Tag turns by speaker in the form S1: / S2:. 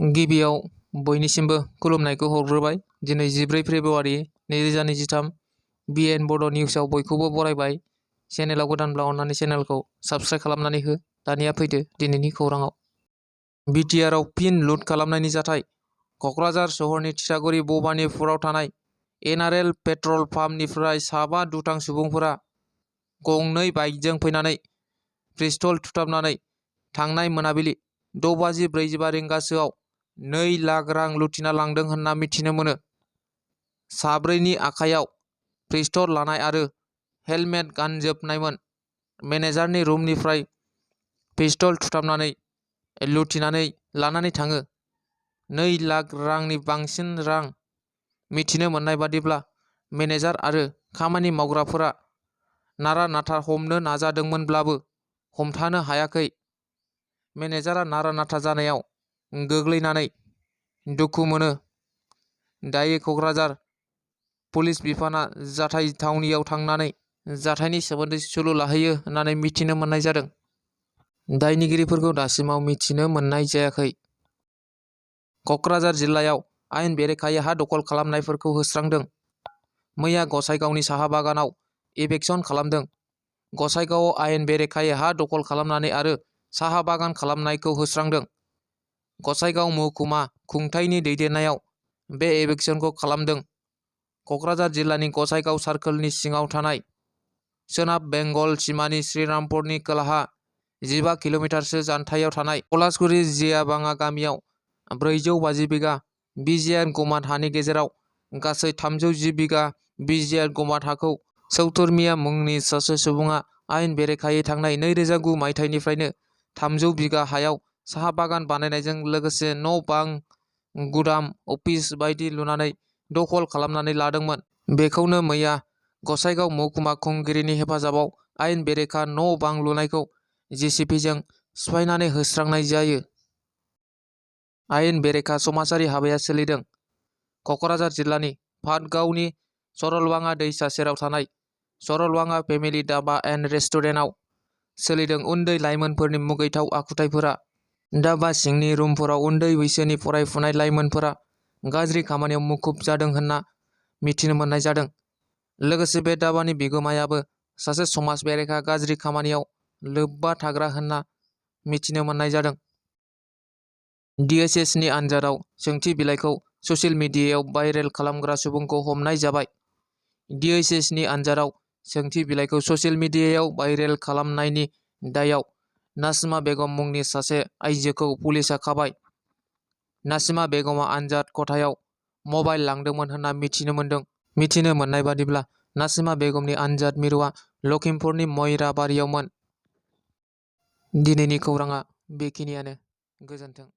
S1: गिबियाव बयनिसिमबो खुलुमनायखौ हरग्रोबाय। दिनै 14 फेब्रुवारि 2023 BN बड' निउसआव बयखौबो बरायबाय। चेनेलाव गोदानब्ला अन्नानै चेनेलखौ साबस्क्राइब खालामनानै हो। दानिया फैदो दिनैनि खौराङाव। बिटिआरआव फिन लुट खालामनायनि जाथाय। क'क्राझार सहरनि तितागुरि भबानिपुराव थानाय NRL पेट्रल पाम्पनिफ्राय साबा दुथां सुबुंफोरा गंनै बाइकजों फैनानै पिस्तल थुथाबनानै थांनाय मोनाबिलि 6:45 रिंगासोआव 2 लाख रां लुथिना लांदों होनना मिथिनो मोनो। साब्रैनि आखायाव पिस्तल लानाय आरो हेलमेट गानजोबनायमोन। मेनेजारनि रुमनिफ्राय पिस्तल थुथाबनानै लुथिनानै लानानै थाङो। 2 लाख रांनि बांसिन रां। मिथिनो मोननाय बादिब्ला मेनेजार आरो खामानि मावग्राफोरा नारा नाथा हमनो नाजादोंमोनब्लाबो हमथानो हायाखै। मेनेजारा नारा नाथा जानायाव गोग्लैनानै दुखु मोनो। दायो क'क्राझार पुलिस बिफाना जाथाय थावनियाव थांनानै जाथायनि सोमोन्दै सुलु लाहैयो होननानै मिथिनो मोननाय जादों। दायनिगिरिफोरखौ दासिमाव मिथिनो मोननाय जायाखै। क'क्राझार जिल्लायाव आयेन बेरेखायै हा दखल खालामनायफोरखौ होस्रांदों। मैया गसाइगावनि साहा बागानाव इभेक्सन खालामदों। गसाइगावआव आयेन बेरेखायै हा दखल खालामनानै आरो साहा बागान खालामनायखौ होस्रांदों। गसाइगाव महकुमा खुंथायनि दैदेननायाव बे इभेक्सनखौ खालामदों। क'क्राझार जिल्लानि गसाइगाव सार्कोलनि सिङाव थानाय सोनाब बेंगल सिमानि श्रीरामपुरनि खोलाहा 15 किल'मिटारसो जानथायाव थानाय पलासगुरि जियाबाङा गामियाव 450 बिगा बिजिआर गमाथ हानि गेजेराव गासै 310 बिगा बिजिआर गमाथ हाखौ सौतुर मिया मुंनि सासे सुबुङा आयेन बेरेखायै थांनाय 2009 मायथाइनिफ्रायनो 300 बिगा हायाव साहा बागान बानायनायजों लोगोसे न' बां, गुदाम, अफिस बायदि लुनानै दखल खालामनानै लादोंमोन। बेखौनो मैया गसाइगाव महकुमा खुंगिरिनि हेफाजाबाव आयेन बेरेखा न' बां लुनायखौ JCPजों सिफायनानै होस्रांनाय जायो। आयेन बेरेखा समाजारि हाबाया सोलिदों। क'क्राझार जिल्लानि पाटगावनि सरलबाङा दैसा सेराव थानाय सरलबाङा फेमिलि धाबा एन्ड रेस्टुरेन्टआव सोलिदों उन्दै लाइमोनफोरनि मुगैथाव आखुथायफोरा। धाबा सिंनि रुमफोराव उन्दै बैसोनि फरायफुनाय लाइमोनफोरा गाज्रि खामानियाव मुखुब जादों होनना मिथिनो मोननाय जादों। लोगोसे बे धाबानि बिगोमायाबो सासे समाज बेरेखा गाज्रि खामानियाव लोब्बा थाग्रा होनना मिथिनो मोननाय जादों। DSSनि आन्जादआव सोंथि बिलाइखौ ससियेल मिडियायाव भाइरेल खालामग्रा सुबुंखौ हमनाय जाबाय। DSSनि आन्जादआव सोंथि बिलाइखौ ससियेल मिडियायाव भाइरेल खालामनायनि दायाव नासिमा बेगम मुंनि सासे आइजोखौ पुलिसआ खाबाय। नासिमा बेगमआ आन्जाद खथायाव मबाइल लांदोंमोन होनना मिथिनो मोनदों। मिथिनो मोननाय बादिब्ला नासिमा बेगमनि आन्जाद मिरुआ लखिमपुरनि मयराबारियावमोन। दिनैनि खौराङा बेखिनियानो। गोजोन्थों।